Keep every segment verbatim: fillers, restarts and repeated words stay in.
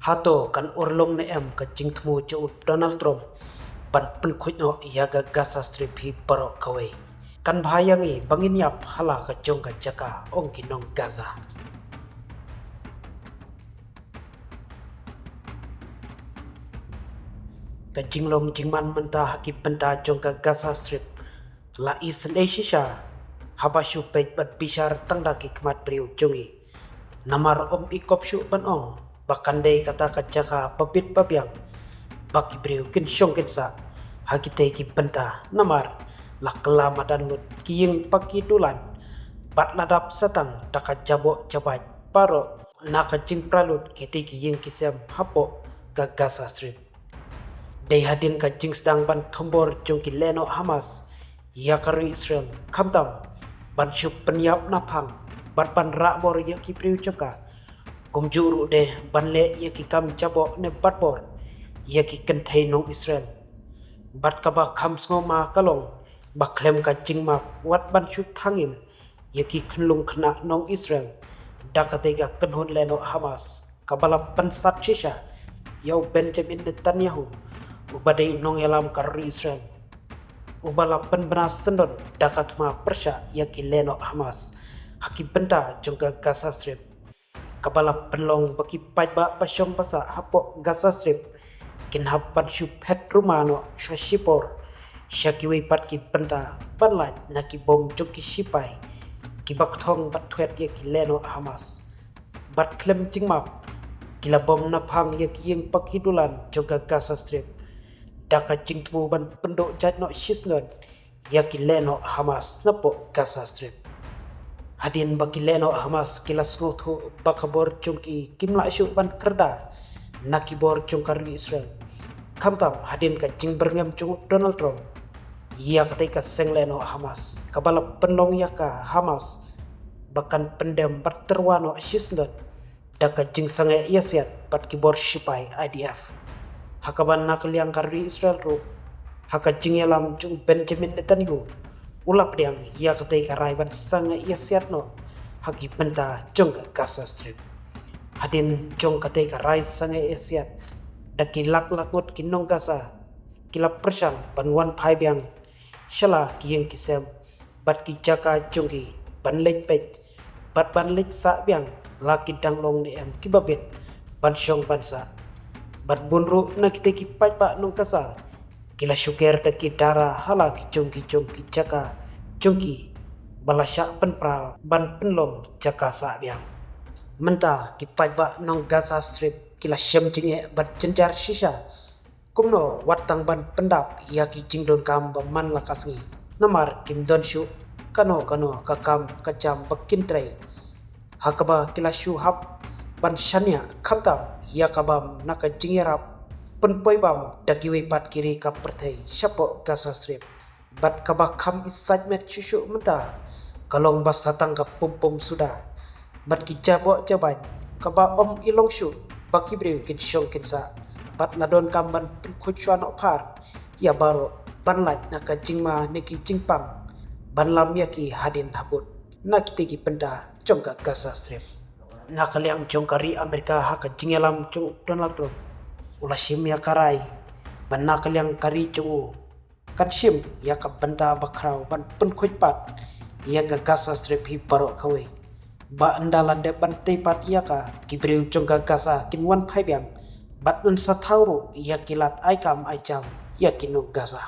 Hato kan urlong ne em ka jingthmu jong u Donald Trump ban pynkhuid noh ïa ka Gaza Strip hi baroh kawei? Kan bha ïa ngi ba ngin ïap ha la ka jong ka jaka, ong ki nong Gaza. Ka jinglong jingman mynta ha ki bynta jong ka Gaza Strip la isynei shisha haba shu peit bad bishar tang da ki khmat briew jong ngi. Namar ym i kop shuh ban ong ba kan dei kata ka jaka ba bit ba biang ba ki briew kin shong kin sah ha kitei ki bynta, namar la kylla madan lut ki ïing ba ki dulan bad la dap satang da ka jaboh jabait baroh na ka jingpra lut kitei ki ïing ki sem hapoh ka Gaza Strip. Dei hadien ka jingsdang ban thombor jong ki lehnoh Hamas ïa ka ri Israel, khamtam ban shu pynïap naphang bad ban rah bor ïa ki briew jong ka, kumjuh ruh de ban leh ïa ki kam jaboh ne batbor ïa ki kynthei nong Israel. Bad kaba kham sngewma ka long ba khlem ka jingmap wat ban shu thangin ïa ki khyllung khynnah nong Israel da katei ka kynhun lehnoh Hamas kaba la pynsat shisha ïa u Benjamin Netanyahu, uba dei u nongïalam ka ri Israel, uba la pynbna syndon da ka thma pyrshah ïa ki lehnoh Hamas ha ki bynta jong ka Gaza Strip, kaba la pynlong ba ki paidbah ba shong ba sah hapoh Gaza Strip kin hap ban shu phet ruma noh sha shipor sha kiwei pat ki bynta ban lait na ki bom jong ki sipai kiba kthong bad thwet ïa ki lehnoh Hamas. Bad khlem jingmap, ki la bom naphang ïa ki ïing ba ki dulan jong ka Gaza Strip da ka jingthmu ban pynduh jait noh shisyndon ïa ki lehnoh Hamas napoh Gaza Strip. Hadien ba ki lehnoh Hamas ki la sngewthuh ba ka bor jong ki kim lah shuh ban kyrda na ki bor jong ka ri Israel, khamtam hadien ka jingbyrngem jong u Donald Trump ïa katei ka seng lehnoh Hamas, kaba la pynlong ïa ka Hamas ba kan pyndem bad tyrwa noh shisyndon da ka jingsangeh ïasiat bad ki bor sipai I D F. Ha kaba na ka liang ka ri Israel ruh, ha ka jingïalam jong u Benjamin Netanyahu, u la pdiang ïa katei ka rai ban sangeh ïasiat noh ha ki bynta jong ka Gaza Strip. Hadien jong katei ka rai sangeh ïasiat, da ki lak lak ngut ki nong Gaza ki la pyrshang ban wan phai biang sha la ki ïing ki sem bad ki jaka jong ki ban leit peit bad ban leit sah biang la ki dang long ne em kiba bit ban shong ban sah. Bad bun ruh na kitei ki paidbah nong Gaza ki la shu ker da ki dara ha la ki jong ki jong ki jaka jong ki ba la shah pynpra ban pynlong jaka sah biang. Mynta ki paidbah nong Gaza Strip ki la shem jingeh bad jynjar shisha kumno wat tang ban pyndap ïa ki jingdonkam ba man la ka sngi, namar kim don shuh kano kano ka kam ka jam ba kin trei. Ha kaba ki la shu hap ban shaniah khamtam ïa ka bam na ka jingïarap pynpoi bam da kiwei pat ki ri ka pyrthei shapoh Gaza Strip. Bad kaba kham i sait met shuh shuh mynta ka long ba satang ka pum pum suda bad ki jaboh jabain, kaba ym i long shuh ba ki briew kin shong kin sah, bad la donkam ban pynkhuid shuwa noh phar ïa baroh ban lait na ka jingma ne ki jingpang ban lam ïa ki hadien habud na kitei ki bynta jong ka Gaza Strip. Na ka liang jong ka ri Amerika, ha ka jingïalam jong u Donald Trump, u la shim ïa ka rai ba na ka liang ka ri jong u kan shim ïa ka bynta ba khraw ban pynkhuid pat ïa ka Gaza Strip hi baroh kawei, ba ynda la dep ban tei pat ïa ka, ki briew jong ka Gaza kin wan phai biang bad yn sa thaw ruh ïa ki lad ai kam ai jam ïa ki nong Gaza.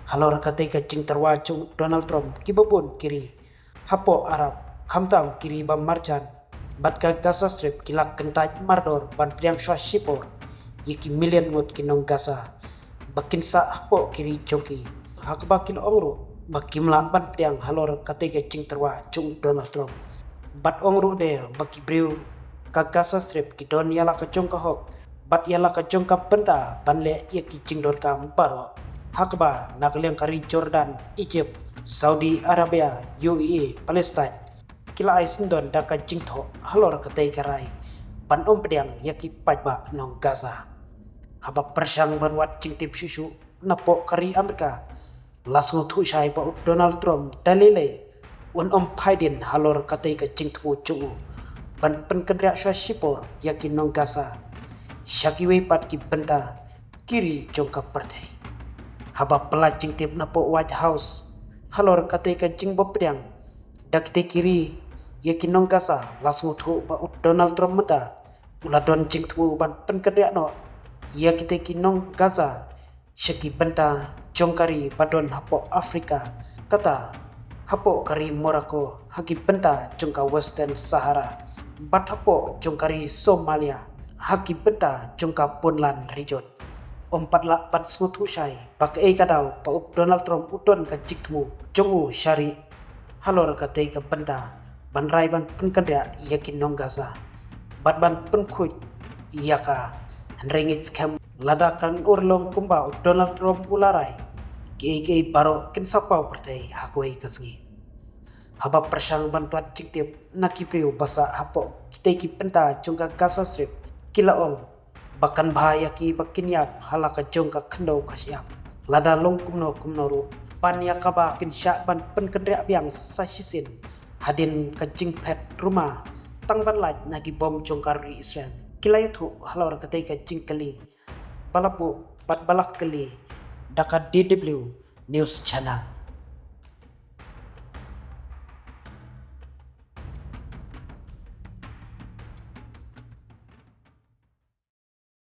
Halor katei ka jingtyrwa jong u Donald Trump, kiba bun ki ri hapoh Arab, khamtam ki ri ba marjan bad ka Gaza Strip, ki la kyntait mardor ban pdiang shuwa shipor ïa ki million ngut ki nong Gaza ba kin sah hapoh ki ri jong ki, ha kaba ki la ong ruh ba kim lah ban pdiang halor katei ka jingtyrwa jong u Donald Trump. Bad ong ruh de ba ki briew ka Gaza Strip ki don ïa la ka jong ka hok bad ïa la ka jong ka bynta ban leh ïa ki jingdonkam baroh, ha kaba na ka liang ka ri Jordan, Egypt, Saudi Arabia, U A E, Palestine, ki la ai syndon da ka jingthoh halor katei ka rai ban ym pdiang ïa ki paidbah nong Gaza. Haba pyrshang ban wad jingtip shuh shuh napoh ka ri Amerika, la sngewthuh shai ba u Donald Trump da lei lei un ym phai dien halor katei ka jingthmu jong u ban pynkynriah shuwa shipor ïa ki nong Gaza sha kiwei pat ki bynta ki ri jong ka pyrthei. Haba pynlait jingtip napoh White House halor katei ka jingbym pdiang da kitei ki ri ïa ki nong Gaza, la sngewthuh ba u Donald Trump mynta u la don jingthmu ban pynkynriah noh ïa kitei ki nong Gaza sha ki bynta jong ka ri ba don hapoh Africa, kata hapoh ka ri Morocco ha ki bynta jong ka Western Sahara, bad hapoh jong ka ri Somalia ha ki bynta jong ka Puntland Region. Ym pat lah ban sngewthuh shai ba kaei ka daw ba u Donald Trump u don ka jingthmu jong u sha ri halor katei ka bynta ban rai ban pynkynriah ïa ki nong Gaza bad ban pynkhuid ïa ka. Hynrei ngeit skhem lada kan urlong kumba u Donald Trump u la rai, kiei kiei baroh kin sa paw pyrthei ha kawei ka sngi. Haba pyrshang ban twad jingtip na ki briew ba sah hapoh kitei ki bynta jong ka Gaza Strip, ki la ong ba kan bha ïa ki ba kin ïap ha la ka jong ka khyndew ka shyiap. Lada long kumno kumno ruh, ban ïa kaba kin shah ban pynkynriah biang sa shisien hadien ka jingphet ruma tang ban lait na ki bom jong ka ri Israel. Ki la ïathuh halor katei ka jingkylli ba la buh bad ba la kylli da ka D W News Channel.